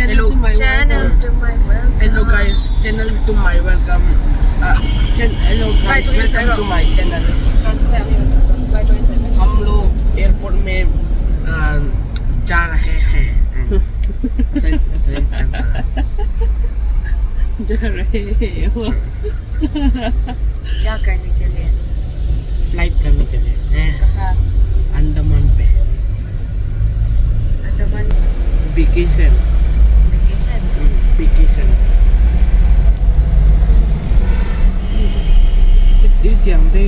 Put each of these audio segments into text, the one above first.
Channel to my Channel to my welcome. Hello guys, channel to my welcome. Uh, chen hello guys, welcome to my channel. हम लोग airport में uh, जा रहे हैं. सही सही जा रहे हैं क्या करने के लिए? फ्लाइट करने के लिए कहाँ? अंडमान पे Andaman vacation vacation. Vacation. I tiang te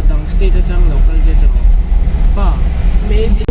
dang state atang lo kal te tiraw pa maybe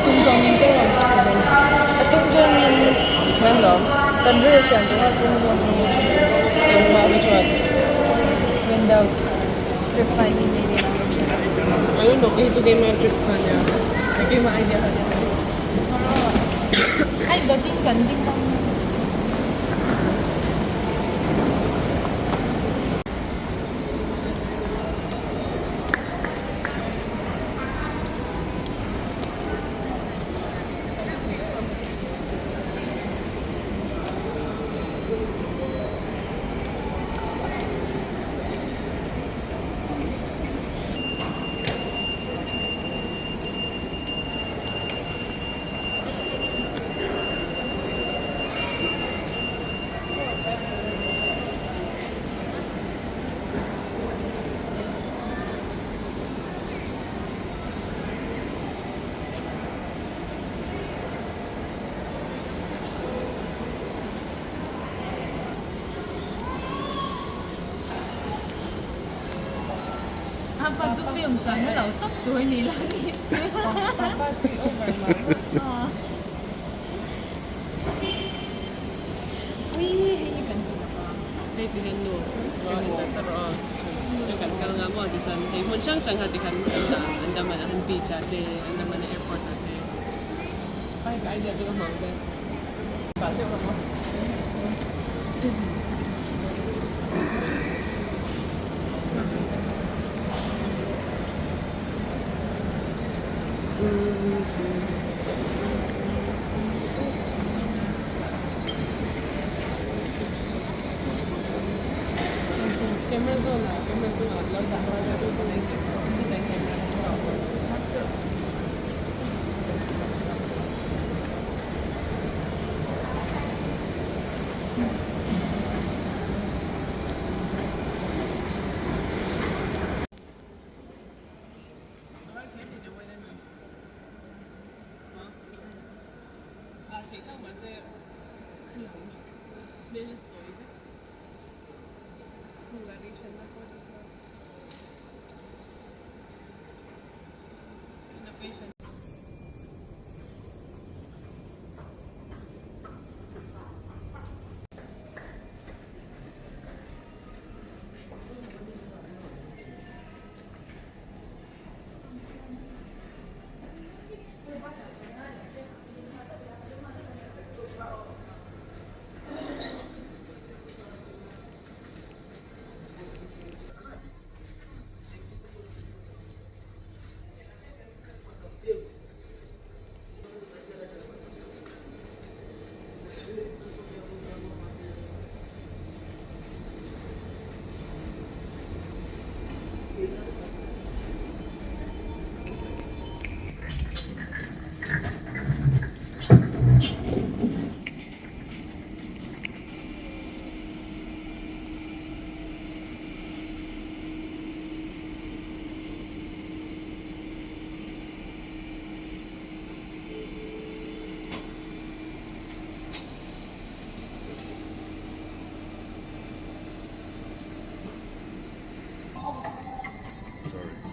Tung zawngin te rawn ti mai. A tung zawngin Khan lo. Kan rel siam tawh a tung zawngin. Engmah hi chuan. Windows trip finding maybe. I don't know kei chu keimah trip kha nia. Keimah idea kha nia. Ai dawtin kan ding ang. Apa chu film chang lo tawp tur ni la ni. Papa chi over mai. Ui hei kan ti lova. Hei ti hian nu ka in chat chat rawh a, chu kan kal nga maw tichuan hei hmun hrang hrang kha tikhan kan dah ang Andaman ah han beach ah te Andaman a airport ah te ai ka idea chu ka hmang te. Pah deuh ka maw. Camera zawn ah camera chungah lo dah rual a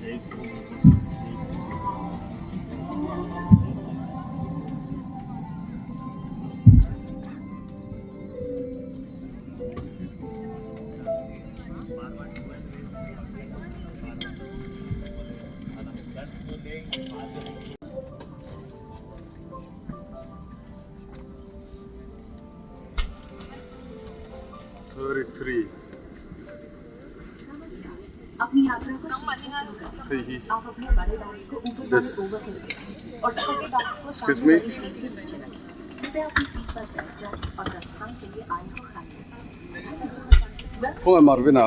33 Hei hi this excuse me Khawngaih Marvin-a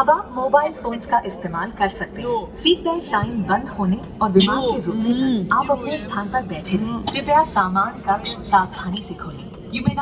अब आप mobile phones का इस्तेमाल कर सकते हैं। Seat belt sign बंद होने और विमान के रुकने तक आप अपने स्थान पर बैठे रहें। कृपया सामान कक्ष सावधानी से खोलें। You may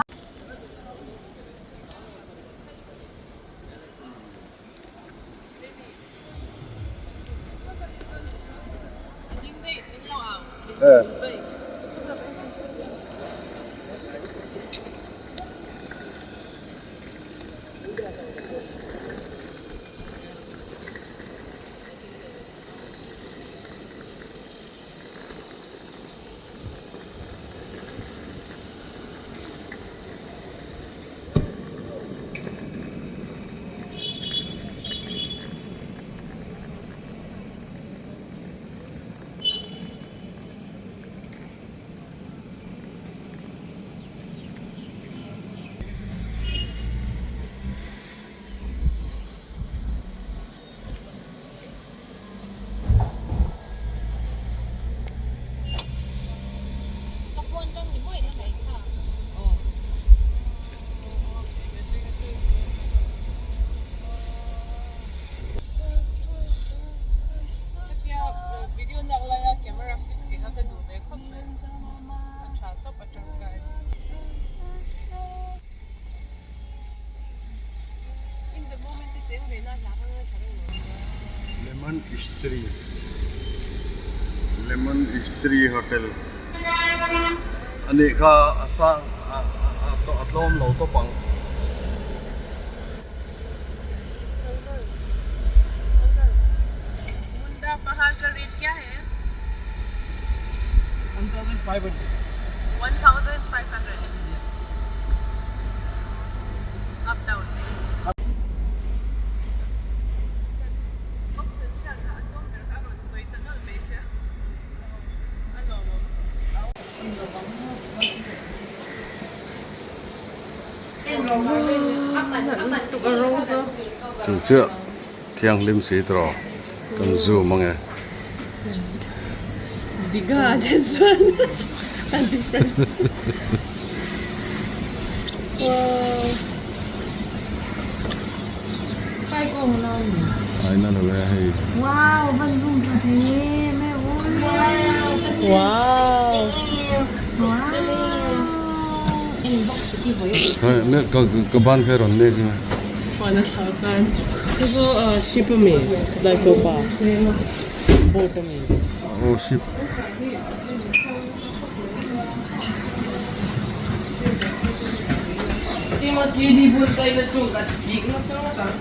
Hetia video lak laia camera flip tih kha ka duh ve khawp mai a tha tawp a tangkai. In the moment te cheng ve na hla kha ngaithla reng lo. Lemon Stree Lemon Stree Hotel a nih kha a sang a tlawm lo tawp ang. Munda pahar ka rate kya hai? 1500. 1500. Up down. Chu chiah thianghlim si tawh kan zoom ange. Digha den chuan a different. Ai na lo le hei. Wow, van zoom tha thei em em Wow. Hei me ka ka ban kha rawn mek a. Huan a thlau chuan. Chu chu ship a mi lai sofa boat a mi. Oh ship. Tima JD bul kai na chung ka chik nasa ngawt ang.